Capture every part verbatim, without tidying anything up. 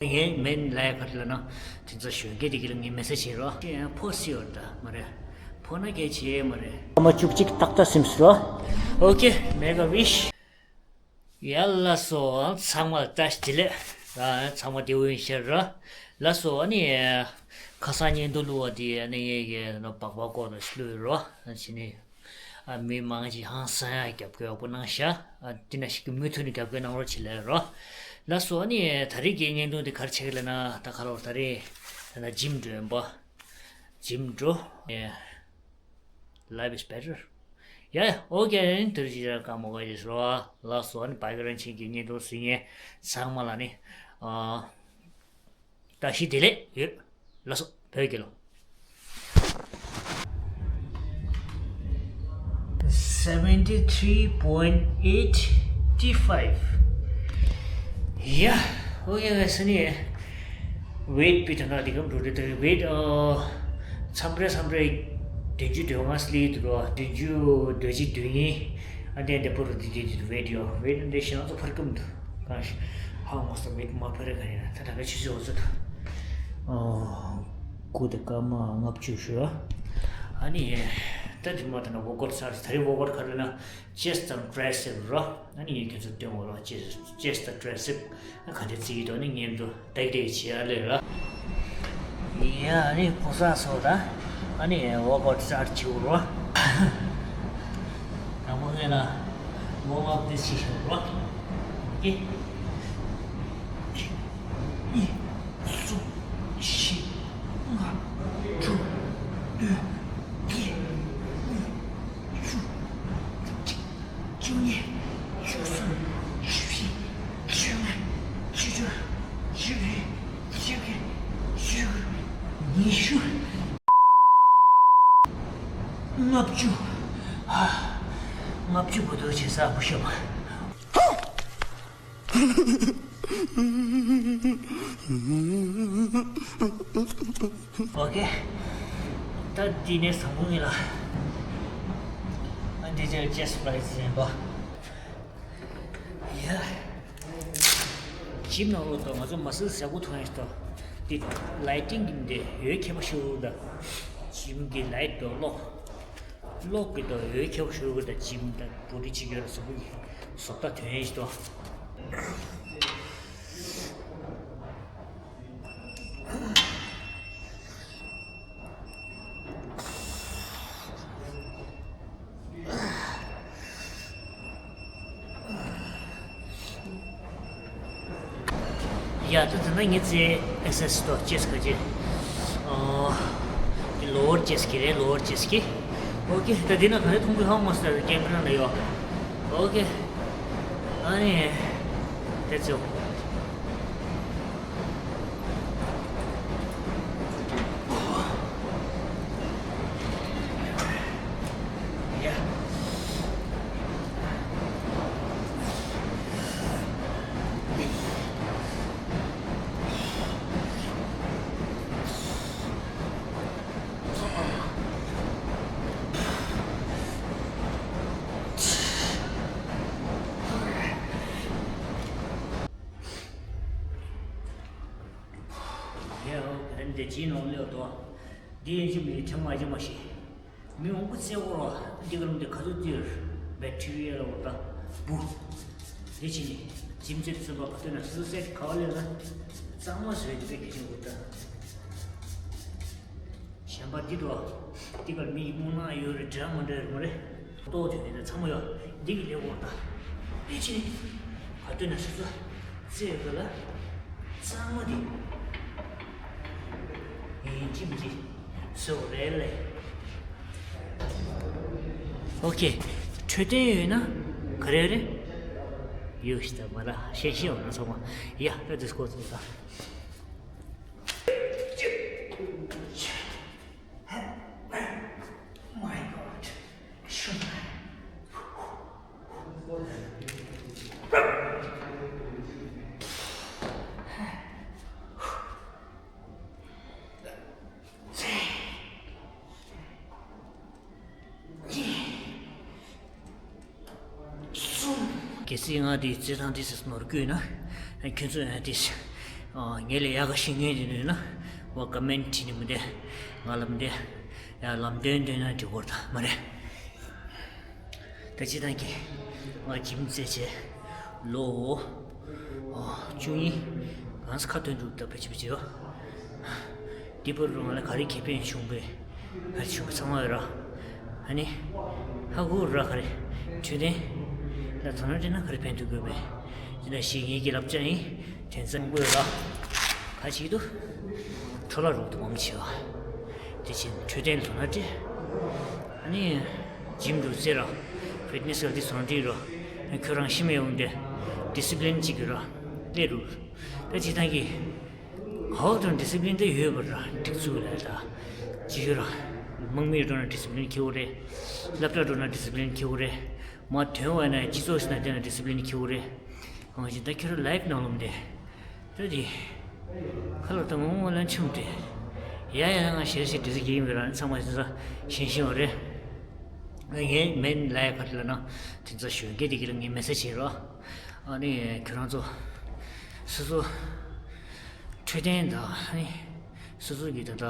ངའི་མིང་ལ་ག་རེ་ལབ་ན། དེ་ཚོ་གཞོན་སྐྱེས་དེ་གི་ལ་ངས་མེ་སེ་ཇི་བྱེད་རོགས། ཕོ་སི་ཡོད་ད་མ་རེད། ཕོ་ན་སྐད་ཆ་མ་རེད། སྐར་མ་བཅུ་གཅིག་ཏག་ཏག་ཟིན་སོང་། ཨོ་ཀེ། མེག་ཨ་ཝིཤ། ཡ་ལགས་སོ། ཚང་མ་ལ་བཀྲ་ཤིས་བདེ་ལེགས། ཨ་ཚང་མ་བདེ་པོ་ཡིན་ཤག་ར། ལགས་སོ། ཨ་ནི་ཁ་སང་བརྙན་ཐུང་བླུགས་པ་དེ་ཨ་ནི་ངས་ཀྱི་སྦག་སྦག་སྐོར་དུ་བླུགས་རོགས་ཨ་ནི་བྱས་ནས། ཨ་མི་མང་ཅིག་ཧང་སང་ཡག་རྒྱབ་སྐྱོར་ཡག་པོ་གནང་ཤག་ཨ་དེ་ནང་བཞིན་གྱི་མུ་མཐུད་ནས་རྒྱབ་སྐྱོར་གནང་རོགས་བྱེད་ལབ་རོགས། ལགས་སོ། ཨ་ནི་ད་རེས་ཀྱི་བརྙན་ཐུང་དེ་ག་རེ་བྱེད་ཀྱི་ལབ་ན། ད་ག་ལོར་ད་རེས་ད་ལྟ་ཇིམ་འགྲོ་ཡིན་པ། ཇིམ་འགྲོ། Life is better. Yeah, yeah, okay. དེ་རིང་ཞིག་ཀ་མོ་ག་ཡིས་རོ། ལགས་སོ། ཨ་ནི་བྷའི་ཀ་རན་ཆིན་གྱི་བརྙན་ཐུང་གཟིགས་མཁན་ཚང་མ་ལ་ནི། ཨ་བཀྲ་ཤིས་བདེ་ལེགས་ཡོད། ལགས་སོ། བོད་རྒྱལ་ལོ། Seventy three point eight T five. Yeah, okay, guys. ཨ་ནི་ཝེད་པི་ད་ན་དེ་གམ་འགྲོ་དེ་དེ་ཝེད་ཨ་མཚམས་རེ་མཚམས་རེ་བདུན་ཅུ་དོན་ལྔ་སླེབས་འདུག་རོ། བདུན་ཅུ་དོན་གཅིག་དོན་གཉིས། ཨ་དེ་འདི་པོ་རུ་དེ་དེ་དེ་ཝེད་ཡོ་ཝེད་འདི་ཤ་ཚ་ཕར་ཀུམ་འདུག་གང་ཞིག་ཧ་མོ་ས་ཝེད་མ་ཕར་ག་ཡིན་ན་ད་ད་ག་ཆུ་ཚོད་འོ་ཚོད། ཨོ་སྐུ་དེ་སྐར་མ་ལྔ་བཅུ་ཞུ། ཨ་ནི་ད་དེ་མ་ད་ན་ཝོ་ཀོ་ཊི་ཚར། ད་རེས་ཝོ་ཀོ་ཊི་ག་རེ་ན། ཅེ་སི་ཊི་དང་ཊྲའི་སེབ་རོ། ཨ་ནི་ངས་ཁྱོད་ཚོ་སྟོན་འོ་རོ། ཅེ་སི་ཊི་དང་ཊྲའི་སེབ་ཨ་ག་འདྲ་བརྩི་གི་འདུག་ནི་ངས་འདུག་ཏག་ཏག་བྱེད་ཡ་ལས་ར། ཡ་ཨ་ནི་ཕོ་གསར་ཚོ་ད་ཨ་ནི་ཝོག་ཨའུཊ་སི་ཊཱཊ་བྱེད་འོ་རོ། དང་པོ་ངས་ལ་ཝོམ་ཨབ་འདི་བྱེད་ཤོག་རོ། ཨོ་ཀེ། གཅིག་གཉིས། གསུམ། བཞི། ལྔ། དྲུག་བདུན། བརྒྱད། དགུ། བཅུ། བཅུ་གཅིག་བཅུ་གཉིས། བཅུ་གསུམ། བཅུ་བཞི། བཅུ་ལྔ། བཅུ་དྲུག་བཅུ་བདུན། བཅུ་དགུ། ཉི་ཤུ། ལྔ་བཅུ། ལྔ་བཅུ་བར་དུ་བྱེད་ས་བུ་ཤོག་ཨོ་ཀེ། ད་འདི་ནས་བཟང་པོ་ངེས་ལ། ཨ་འདི་ཅེས་ཅེས་སི་པ་རའི་ཛི་ཡིན་པ། ཡ། ཇིམ་ནང་ལོགས་དང་ང་ཚོ་མ་སི་ལ་ཟ་གུ་ཐོན་ཡ་ཞིག་དང་། འདི་ལའི་ཊིང་གི་འདི་འོད་ཁྱད་པར་ཞིག་འདུག་ད་ཇིམ་གི་ལའི་ཊི་དང་གློག་གློག་གི་དང་འོད་ཁྱད་པར་ཞིག་འདུག་ད་ཇིམ་དང་བོ་ཌི་ཅིག་ཡོད་ལ་ཟ་གུ་ཡི་བཟོ་ལྟ་ཐོན་ཡ་ཞིག་དང་། ཡ་ད་ད་ན་ངེད་ཚེ་ཨེ་སི་ཨེ་སི་ཏོ་ཅེས་ཁ་ཅེ། ཨོ། ལོ་ཝར་ཅེས་ཀི་རེད། ལོ་ཝར་ཅེས་ཀི། ཨོ་ཀེ། ད་འདི་ན་ག་རེ་མཐོང་གི་ཧང་མ་སི་ལ་ཀེམ་ར་ན་ཡོ། ཨོ་ཀེ། ཨ་ནི། དེ་ཚོ། ཡ་ཨོ་ད་འདི་ཅི་ནོར་ལེའོ་དོ། འདི་ཡིན་གཅིག་མིན་གཅིག་ཁྲེང་མ་ཅི་མ་ཤི། མི་མང་པོ་རྩེ་བོ་རོ། འདི་ག་རུ་འདི་ག་ཚོད་ཙིར་བེག་ཊི་རི་ཡ་ལ་འོ་ད་བུ། འདི་ཅི་ནི་ཇིམ་ཚེ་ཚོད་པ་ག་ཏོན་ན་སུ་སེ་ག་བ་ལེ་ན་གཙང་མ་བཟོས་འདི་པའི་གི་ཅིག་འོ་ད། གཞན་པ་འདི་དོ། འདི་གར་མི་ཡི་རྨོངས་སྣང་ཡོད་རེད། འདྲ་མ་འདྲ་རེད་མ་རེད། ལྟོ་དེ་ནས་ཚང་མ་ཡོད། འདི་གི་ལས་འོ་ད། འདི་ཅི་ནི་ག་ཏོན་ན་སུ་སུ་རྩེ་ཡོད་ལ། གཙང་མ་འདི་ཡིན་གཅིག་མིན་གཅིག་བཟོ་དགོས་རེད་ལེ། ཨོ་ཁེ། འཕྲོད་བསྟེན་ཡོད་ན་ག་རེ་རེད། ཡོད་ཤི་ད་མ་ལ་ཤེས་ཤེས་འོང་ན་ཚང་མ་ཡ་ད་དིས་ཀོ་ཚོ་ད། My God. གལ་སྲིད་ང་དེའི་རྩེད་ཐང་དེ་སུ་ནོར་དགོས་ན། ཁྱོད་ཚོ་ཡང་དེ་ ཨ། ངེད་ལ་ཡག་ག་ཤེས་མཁན་ཅིག་ཡོད་ན་བ་ཀོ་མེན་ཊི་བྲིས་ནས་མི་འདི་ང་ལ་མི་འདི་ཡ་ལམ་སྟོན་སྟོན་ན་འགྲིག་གི་རེད་ད་མ་རེད། ད་སྤྱིར་བཏང་གི་ང་འཇིམ་རྩེད་བྱས་ལོ་ཨ་བཅུ་གཉིས་གང་ས་ཁ་ཐོན་འདུག་ད་ཕལ་ཆེར་ཕལ་ཆེར་ཡོད། འདི་བར་རུ་ང་ལ་ག་རེ་ཁེ་ཕན་བྱུང་པས། ཕལ་ཆེར་བྱུང་པ་ཚང་མ་ཡོད་ར། ཨ་ནི། ཧ་གོ་ར་ག་རེ། འཕྲོད་བསྟེན་ལ་དོ་སྣང་སྤྲད་ན་ག་རེ་ཕན་ཐོགས་དགོས་པས། དེ་འདྲ་ཞིག་ངེད་ཀྱི་བསླབ་བྱ་ཡིན། དྲན་ཚང་དགོས་ར། ག་ཅིག་ཏུ། འཕྲོ་བརླག་རོགས་ཏུ་མང་ཆེ་བ། དེ་བཞིན་འཕྲོད་བསྟེན་ལ་དོ་སྣང་སྤྲད། ཨ་ནི། འཇིམ་དུ་རྩེ་ར། ཕིཊ་ནེ་སི་ཧེལ་ཐི་ཟོན་འདྲི་ར། ཁྱོད་རང་ཤི་མེད་འོང་དེ། ཌི་སི་པི་ལིན་གཅིག་གི་ར། སླེབས་རུ། ད་སྤྱིར་བཏང་གི་ཧོབ་དང་ཌི་སི་པི་ལིན་དེ་ཡོད་པར་སྒྲིག་འཛུགས་ལས་ད་ཅི་ཡོད་ར། དམག་མིར་འགྲོ་ན་ཌི་སི་པི་ལིན་ཁེ་བོ་རེད། སློབ་གྲྭར་འགྲོ་ན་ཌི་སི་པི་ལིན་ཁེ་བོ་རེད། མ་དོན་བ་ན་སྤྱི་ཚོགས་ཤིག་ན་བསྡད་ན་ཌི་སི་པི་ལིན་ཁེ་བོ་རེད། གང་ཞིག་ད་ཁྱོད་ར་ལའིབ་ནང་ལོགས་དེ་ད་དེ་ཁ་ལོ་ད་ངོ་མ་ལན་ཆུམ་དེ་ཡ་ཡ་ང་ཞེ་ཞེ་ཌི་སི་གི་ཡིན་པའི་རང་ཚང་མ་ཞེ་ས་ཤེས་ཤེས་བ་རེད། ངས་མེན་ལའི་ཁ་ལ་ན་དེ་ཚོ་གཞོན་སྐྱེས་དེ་གི་ལ་ངས་མེ་སེ་ཇི་བྱེད་རོགས། ཨ་ནི་ཁྱོད་རང་ཚོ་སོ་སོ་འཕྲོད་བསྟེན་དང་ཨ་ནི་སོ་སོ་གི་ད་ལྟ་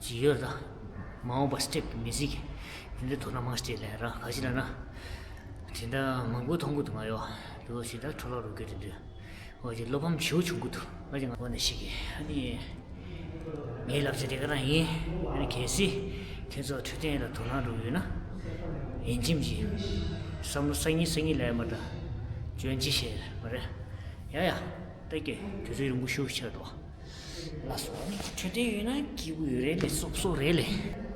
ཇི་ཡོད་ད་མ་འོངས་པ་སི་ཊེབ་མི་སྲིད་གི་དེ་འདྲའི་དོ་སྣང་མང་སྤྲད་ལས་ར་ག་ཅི་ལ་ན་དེ་འདྲ་མང་པོ་མཐོང་གི་འདུག་ང་ཡོ་དེ་བོ་ཞིག་ད་འཕྲོ་བརླག་རུ་སྐྱོད་དེ་འདུག་འོ་ཅིག་བློ་ཕམ་ཞེ་པོ་བྱུང་གི་འདུག་ང་ཅིག་ང་འོ་ནས་ཤིག་གི་ཨ་ནི། ངའི་བསླབ་བྱ་དེ་ག་རང་ཡིན། ཨ་ནི་གལ་སྲིད་ཁྱེད་ཚོ་འཕྲོད་བསྟེན་ལ་དོ་སྣང་འགྲོ་ཡོད་ན། ཡིན་གཅིག་མིན་གཅིག་བསམ་བློ་སང་ཉིན་སང་ཉིན་ལས་མ་འདྲ། འཇོན་ཅི་བྱེད་མ་རེད། ཡ་ཡ། ད་ཀྱེ་དུས་ཚོད་རིང་པོ་ཞིག་ཆགས་འདུག་ལགས་སོ། ཨ་ནི་འཕྲོད་བསྟེན་ཡོད་ན་སྐྱིད་པོ་ཡོད་རེད་ལས་སོབ་སོབ་རེད་ལས།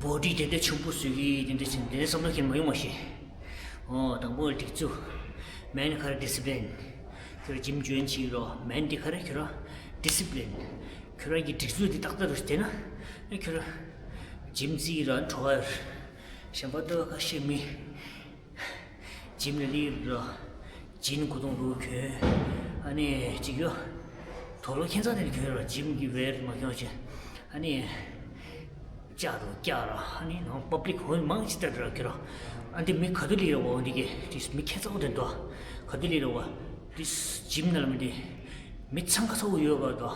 བོ་ཌི་དེ་འདྲ་ཆེན་པོ་བཟོས་ཀྱི་དེ་འདྲ་ཆེན་དེ་འདྲ་བསམ་བློ་ཁྱེར་མ་ཡོང་བ་ཞིག་ཨོ་དང་པོ་སྒྲིག་འཛུགས། མེན་ཁར་ཌི་སི་པི་ལིན། ཁྱོད་འཇིམ་འཇོན་ཅིག་རོ། མེན་འདི་ཁར་ཁྱོད་རང་ཌི་སི་པི་ལིན། ཁྱོད་རང་གི་སྒྲིག་འཛུགས་འདི་ཏག་ཏག་རུ་བསྡད་ན། ཁྱོད་རང་འཇིམ་རྩེ་ར་འགྲོ་བ་གཞན་པ་ལྟ་བ་ཁ་ཤས་མི། འཇིམ་ལ་སླེབས་ར། འཇིམ་གོས་ཐུང་རུ་གྱོན། ཨ་ནི་གཅིག་ཡོད། དུག་ལོག་ཁྱད་མཚར་དེ་འདྲ་གྱོན་ར། འཇིམ་གྱི་ཝེར་མ་གྱོན་ཅིག་ཨ་ནི་ལྕགས་རུ་བཀྱག་ར། ཨ་ནི་ནང་པབ་ལིག་ཧོལ་མང་ཅིག་ལྟ་ར་གྱོན་ར། ཨ་འདི་མི་ག་དུས་སླེབས་ར་བ། འོ་འདི་གི་དེ་མི་ཁྱད་མཚར་པོ་དེ་འདུག་ག་དུས་སླེབས་ར་བ། དེ་འཇིམ་ནང་ལ་མི་འདི་མི་འཚང་ཁ་ཚ་བོ་ཡོད་ག་འདུག་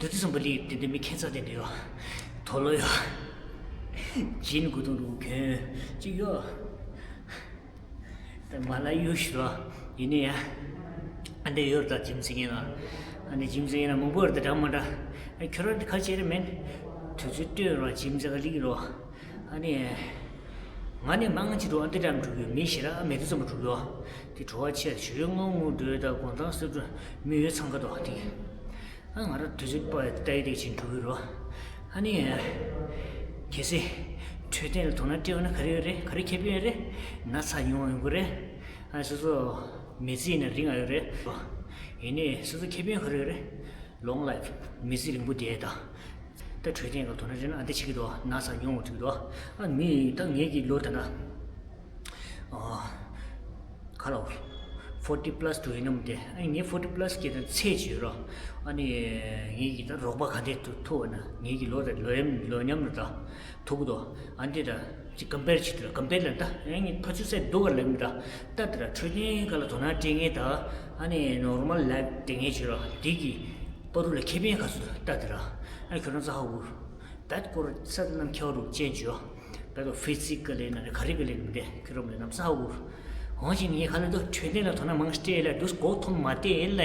དེ་དུས་ཙམ་པ་སླེབས་དེ་འདི་མི་ཁྱད་མཚར་དེ་འདྲ་ཡོད། དུག་ལོག་ཡོད། འཇིམ་གོས་ཐུང་རུ་གྱོན་གཅིག་ཡོད། ད་མ་ལ་གཡུག་ཞུ་རོགས། ཡིན་ནི་ཡ། ཨ་འདྲ་ཡོད་རེད་ད་འཇིམ་རྩེ་མཁན་ལ། ཨ་ནི་འཇིམ་རྩེ་མཁན་ལ་མང་པོ་ཡོད་རེད་ད་འདྲ་མ་འདྲ། ཨ་ཁྱོད་རང་དེ་ག་བྱེད་རེད་མེན། དུས་ཚོད་སྟོན་རོགས། འཇིམ་རྩེ་ག་སླེབས་རོགས། ཨ་ནི། ང་ནི་མང་ཆེ་རུ་ཨ་འདི་འདྲ་འགྲོ་གི་མི་ཞེ་དྲག་མེད་དུས་ཙམ་པ་འགྲོ་གི་ཡོད། དེ་བྲོ་བ་ཆེ་ཞུ་ཡོད་སྔོན་སྔོན་འགྲོ་ཡོད་ད་དགོང་དག་སེ་འགྲོ་མི་ཡོད་ཚང་ཁ་དོག་དེ། ཨ་ང་རང་དུས་ཚོད་པ་ལྟ་ཡི་དེ་ཅིག་འགྲོ་གི་རོ། ཨ་ནི། གལ་སྲིད། འཕྲོད་བསྟེན་ལ་དོ་སྣང་སྤྲད་ཡོད་ན་ག་རེ་ཡོད་རེད། ག་རེ་ཁེ་ཕན་ཡོད་རེད། ན་ཚ་ཉུང་བ་ཡོང་གི་རེད། ཨ་སོ་སོ་མི་ཚེ་ཡིན་ན་རིང་ང་ཡོད་རེད། ཡིན་ནའི་སོ་སོ་ཁེ་ཕན་ག་རེ་ཡོད་རེད། ལོང་ལའིཕ། མི་ཚེ་རིང་པོ་བསྡད་ད། ད་འཕྲོད་བསྟེན་ལ་དོ་སྣང་སྤྲད་ན་ཨ་འདི་བྱེད་ཀྱི་འདུག་ན་ཚ་ཉུང་བ་འགྲིག་གི་འདུག་ཨ་མི་ད་ངེད་ཀྱི་ལོ་ད་ན། ཨ། ཁ་ལོ། ཕོར་ཊི་པ་ལ་སི་འགྲོ་ཡིན་ནམ་དེ། ཨ་ངས་ཕོར་ཊི་པ་ལ་སི་གི་ད་ཚད་ཅིག་ཡོད་རོ། ཨ་ནི་ངེད་ཀྱི་ད་རོགས་པ་ག་འདྲས་ཐུག་ཐུག་བ་ན་ངེད་ཀྱི་ལོ་ད་ལོ་ཡམ་ལོ་མཉམ་རུ་ད་ཐུག་གི་འདུག་ཨ་འདི་ད་ཅིག་ཀམ་པེར་བྱེད་དུས་ཀམ་པེར་ལ་ད་ཨ་ངས་ཕ་ཚུ་ཚད་སྡུག་ག་ལ་ཡིན་ད་ད་དེ་ར་འཕྲོད་བསྟེན་ག་ལ་དོ་སྣང་སྤྲད་མཁན་ད་ཨ་ནི་ནོར་མལ་ལའིཕ་བསྡད་མཁན་ཅིག་རོ། དེ་གི་པ་རུ་ལ་ཁེ་ཕན་ག་ཚོད་ད་དེ་ར་ཨ་ཁྱོད་རང་ཚ་ཧ་གུ་ད་སྐོར་ས་ལམ་ཁྱེའུ་རུ་ཅན་ཅོ། ད་དུ་ཕི་ཛིག་ག་ལས་ན་རེ་ག་རེ་ག་ལས་ནི་མི་དེ་ཁྱོད་རོ་མི་ནམ་ས་ཧ་གུ། འོང་ཅིག་ངས་ག་ལ་དུ་འཕྲོད་བསྟེན་ལ་དོ་སྣང་མང་སྤྲད་ལ་དུས་གོ་ཐོང་མ་བལྟས་ལ།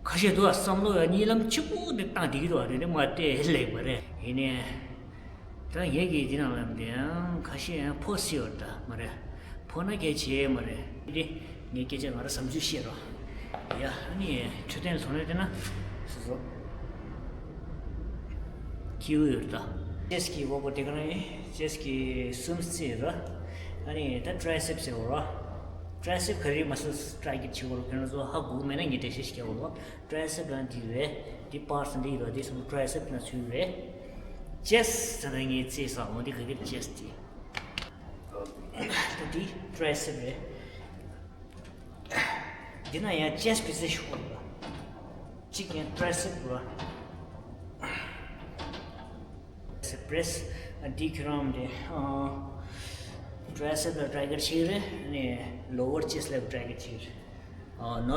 ཁ་ཤས་དུ་བསམ་བློ་ཡ་གཉིད་ལམ་ཆུ་བུ་དེ་བཏང་བསྡད་ཀྱི་འདུག་བ། དེ་ནི་མ་བལྟས་ལེགས་པ་རེད། ཡིན་ནའི། ད་ངེད་ཀྱི་འདི་ནང་ལ་འདི་ཡང་ཁ་ཤས་ཡང་ཕོ་སི་ཡོད་ད་མ་རེད། ཕོ་ན་སྐད་ཆེ་མ་རེད། འདི་ངའི་སྐད་ཆ་ང་ར་བསམ་ཚུལ་བཤད་རོགས། ཡ་ཨ་ནི་འཕྲོད་བསྟེན་ཚོང་ལས་དེ་ན་སོ་སོ་ཁྱེའུ་ཡོད་ད། ཅེས་ཀྱི་འོག་པོ་དེ་ག་ནང་ཡིན། ཅེས་ཀྱི་གསུམ་རྩེ་ར། ཨ་ནི་ད་ཊྲའི་སེབ་སི་ཡོད་ར། ཊྲའི་སེབ་ག་རེ་མ་སོ་ཊྲའི་སེབ་བྱེད་དགོས་རོགས། ཁྱོད་རང་ཚོ་ཧ་གོ་མེད་ན་ངས་འགྲེལ་བཤད་བྱེད་དགོས་རོགས། ཊྲའི་སེབ་ལ་འདི་རེད། འདི་པར་སི་འདི་རེད། འདི་སོང་ཊྲའི་སེབ་ན་ཚུད་རེད། ཅེས་ཟེར་ན་ངའི་རྩེ་ས་འོ་འདི་ག་གིར་ཅེས་ཏི། ད་འདི་ ཊི་རའི་སེབ་རེད། འདི་ན་ཡང་ཅེསཊ་པི་སི་ཤོག་ར། གཅིག་ཡང་ཊི་རའི་སེབ་ར། སེབ་པི་རེ་སི། འདི་ཁྱོད་རང་རེད། ཊི་རའི་སེབ་ལ་ཊའི་གར་བྱེད་རེད། ནི་ལོ་ཝར་ཅེསཊ་ལ་ཊའི་གར་བྱེད་རེད། ཨ་ནོ།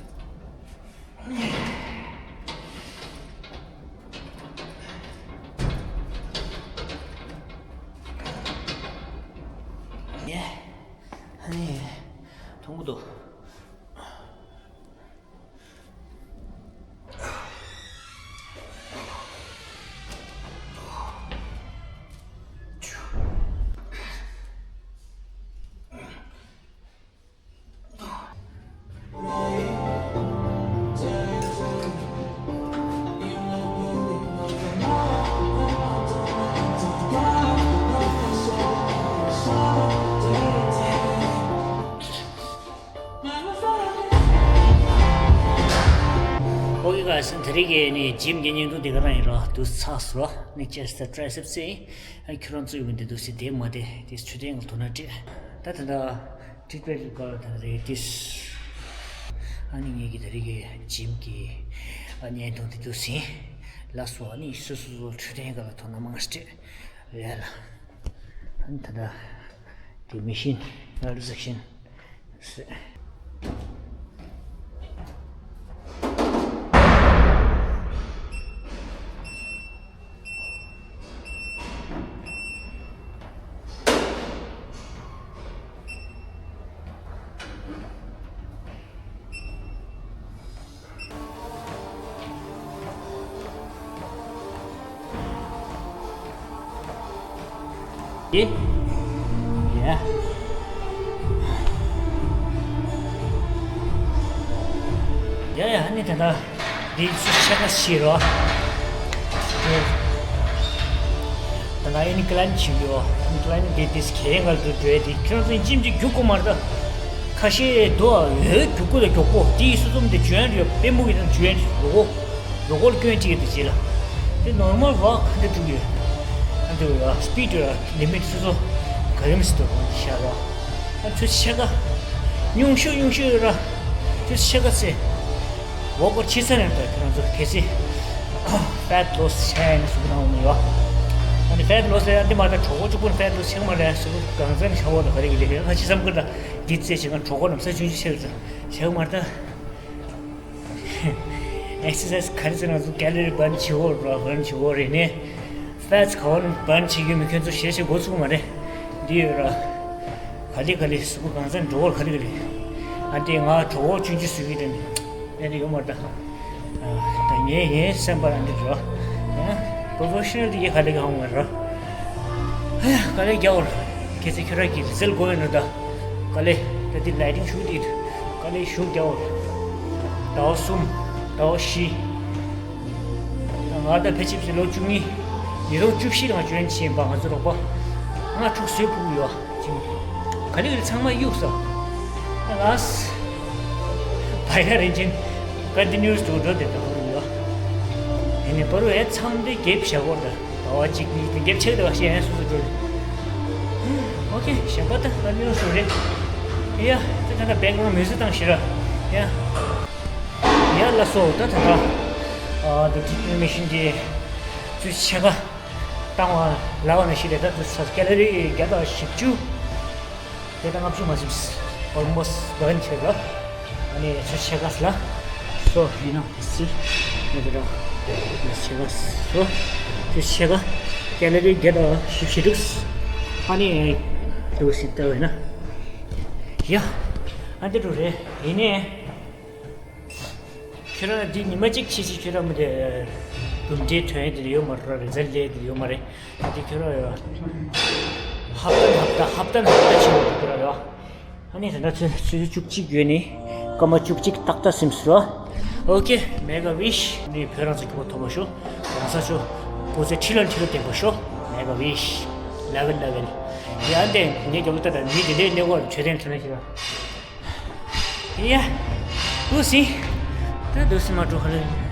ཡ། ཨ་ནི། མཐོང་གི་འདུག་ཨོ་ཁེ་གྷའེ་སི། དེ་རིང་གི་ནི་ཇིམ་གྱི་བརྙན་ཐུང་འདི་ག་རང་ཡིན་རོགས། དུས་ཚགས་སོ་ནི་ཅེསཊ་ཊི་རའི་སེབ་སི། ཨ་ཁྱོད་རང་ཚོས་ཡོང་གི་འདུག་ཟེར་དེ་མ་དེ་དེ་ཆུ་ཐེངས་ལ་དོ་སྣང་སྤྲད། ད་ད་ད་ཊི་རིཊ་མེནཊ་ག་ད་རེད་དེ། ཨ་ནི་ངེད་ཀྱི་དེ་རིང་གི་ཇིམ་གྱི་ཨ་བརྙན་ཐུང་དེ་འདུག་ཟིན། ལགས་སོ། ཨ་ནི་སོ་སོ་སོ་ཆུ་ཐེངས་ག་ལ་དོ་སྣང་མང་སྤྲད་ལས་ལ། ཨ་ནི་ད་ད་དེ་མི་ཤིན་ལ་རི་སེག་ཤན་ཟེར། ཡེ། ཡ། ཡ་ཡ། ཨ་ནི་ད་ལྟ་འདི་ཚོ་ཕྱེད་ཀ་ཕྱིས་རོ། ད་ལྟ་ཨ་ནི་ཀི་ལའིམ་བྱེད་ཀྱི་ཡོད། ཨ་ནི་ཀི་ལའིམ་འདི་འདི་གས་ང་ཚོ་འགྲོ་ཡ་འདི་ཁྱོད་ཚོ་ཅིམ་ཅིག་རྒྱུག་དགོས་མ་རེད་ད། ཁ་ཤས་འདུག་ཨ། འོ་རྒྱུག་དགོས་ལ་མགྱོགས་པོ། དེ་ཡི་སོ་སོ་འདི་འཇོན་རེད། དཔེ་མོ་གི་དང་འཇོན་རེད། རོ་ཀོ་རོ་ཀོ་ལ་སྐྱོན་ཅིག་ཡོད་དེ་རྗེས་ལ། དེ་ནོར་མལ་ཝོག་ག་འདྲ་འགྲོ་གི་ཡོད། ཨ་འདི་ཡོད་ཨ། སི་པིཌ་ཡོད་ཨ། ལི་མིཊ་སོ་སོ་ག་རེམ་ཟེར་དུ་ཤར་རོ། ཨ་ཚོད་ཕྱེད་ཀ་ཉུང་ཤོས་ཉུང་ཤོས་ཡོད་ར། ཚོད་ཕྱེད་ཀ་ཚེ་ཝོག་པར་ཕྱི་ས་ནས་ད་ཁྱོད་རང་ཚོ་གལ་སྲིད་ཕེ་ཊི་ལོ་སི་བྱས་ནས་ཟུག་གནང་འོང་ཡོད། ཨ་ནི་ཕེ་ཊི་ལོ་སི་ལ་ཡང་འདི་མ་ད་གྲོད་ཁོག་གཅིག་པུ་ནས་ཕེ་ཊི་ལོ་སི་བྱེད་ཀྱི་མ་རེད། ཟུག་གང་ཚང་ཤ་བོ་ད་ག་རེ་གི་ལས་ཁ་ཅི་བསམ་གི་ད། འདི་རྩེ་བྱེད་ང་གྲོད་ཁོག་ནམ་ས་ཆུང་ཆུང་ཆེ་རུ་ཆེ་གི་མ་རེད་ད། ཨེག་སར་སའི་ཛི་ག་རེ་ཟེར་ང་ཚོ་ཀེ་ལོ་རི་བརན་བྱེད་འོ་ར། བརན་བྱེད་འོ་རེད་ནས། ཕེ་ཊི་ག་བར་བརན་བྱེད་ཀྱི་མི་ཁྱོད་ཚོ་ཞེ་ཞེ་འགོ་ཚུགས་མ་རེད། འདི་ཡོད་ར། ག་ལེ་ག་ལེ་གཟུགས་པོ་གང་ཚང་འགྲོ་བར་ག་ལེ་ག་ལེ། ཨ་འདི་ང་གྲོད་ཁོག་ཆུང་ཆུང་བཟོས་ཀྱི་རེད། ཨེ་འདི་ཡོད་མ་རེད་ད། ད་ངས་ངའི་སེམས་པར་འདི་རོ། ཨ་པོ་རོ་ཕེ་ཤི་ནལ་འདི་ཡེ་ག་ལེ་ག་ཧང་མ་རོ། ཨ་ག་ལེ་རྒྱག་བར། ཁྱེད་ཚོ་ཁྱོད་རང་གི་རི་ཛལ་དགོས་ཡོད་ན་ད། ག་ལེ་ད་འདི་ལའི་ཊིང་ཤུ་འདི་ག་ལེ་ཤུགས་རྒྱག་བར། ཟླ་བ་གསུམ། ཟླ་བ་བཞི། ང་ད་ཕལ་ཆེར་ལོ་བཅུ་གཉིས། ཉིས་སྟོང་བཅུ་བཞི་ལ་ང་ཇོ་ཡིན་བྱས་པ། ང་ཚོ་རོགས་པ་ལྔ་དྲུག་བཟོས་ཕུད་ཀྱི་ཡོད། ག་ལེ་ག་ལེ་ཚང་མ་གཡུགས་སོང་། ལགས། བ་ཡ་རིན་ཆེན་ཀོན་ཊི་ནིའུ་སི་ཊུ་འགྲོ་བསྡད་པ་ཡོད། དེ་ནས་པ་རུ་ཨེ་ཚང་མ་འདི་རྒྱབ་བཞག་གོ་ད། ཟླ་བ་གཅིག་གཉིས་དེ་རྒྱབ་ཆགས་བསྡད་པ་ཞིག་ཡིན་སོ་སོ་འགྲོ་རེད། ཨོ་ཁེ་གཞན་པ་ད་ཀོན་ཊི་ནིའུ་སི་ཊུ་རེད། ཡ་ད་ད་ད་བེག་རའུན་ཌི་མིའུ་ཟིག་བཏང་ཞིག་ར། ཡ། ཡ་ལགས་སོ། ད་ད་ད། ཨ་ད་ཊི་རིཊ་མེནཊ་མེ་ཤིན་དེ་ཚོད་ཕྱེད་ཀ་བཏང་བ་ལབ་པ་ནང་བཞིན་རེད། ད་དུ་ས་ཀེ་ལོ་རི་བརྒྱ་དང་བཞི་བཅུ། དེ་ད་ལྔ་བཅུ་མ་ཟིན། ཨོལ་མོ་སི་ཊི་བརན་བྱས་ལ། ཨ་ནི་ཚོད་ཕྱེད་ཀ་ལ་སོ་ཡིན་ནོ་སི་ནི་དེ་ར། ཚོད་ཕྱེད་ཀ་སོ། ཚོད་ཕྱེད་ཀ་ཀེ་ལོ་རི་བརྒྱ་དང་བཞི་བཅུ་དྲུག། ཨ་ནི་དུ་སི་ལྟ་བས་ན། ཡ། ཨ་འདི་འགྲོ་རེད་ཡིན་ནས། ཁྱོད་རང་འདི་ཉི་མ་གཅིག་ཕྱིན་ཕྱིན་ཁྱོད་རང་མི་དེ་གྲུབ་འབྲས་ཐོན་ཡ་དེ་ཡོད་མ་རེད། རི་ཛལ་ཊི་ལས་དེ་ཡོད་མ་རེད། ད་དེ་ཁྱོད་རང་ཡོད། ཧབ་ཏན་ཧབ་ཏ་ཧབ་ཏན་ཧབ་ཏ་ཕྱིན་པ་དེ་ཁྱོད་རང་ཡོད། ཨ་ནི་ད་ལྟ་ཚོད་ཚོད་བཅུ་གཅིག་ཡོད་ནི་སྐར་མ་བཅུ་གཅིག་ཏག་ཏག་ཟིན་སོང་། ཨོ་ཁེ། མེ་ག་ཝིཤ་ནི་བོད་རང་ཚོ་སྐྱིད་པོ་ཐོབ་པ་ཤོག་རང་ས་ཆོ་སྐུ་ཚེ་ཁྲི་ལ་ཁྲི་ལ་བརྟན་པ་ཤོག་མེ་ག་ཝིཤ། ལ་ཝེལ་ལ་ཝེལ། ཡ་འདི་ངས་རྒྱབ་ལ་ལྟ་ད་མི་དེ་འདྲའི་གནས་སྐོར་མཆོད་རྟེན་ཁྲི་ན་ཞིག་ཡ། དུ་སི། ད་དུ་སི་མ་འགྲོ་ཧ་ལས།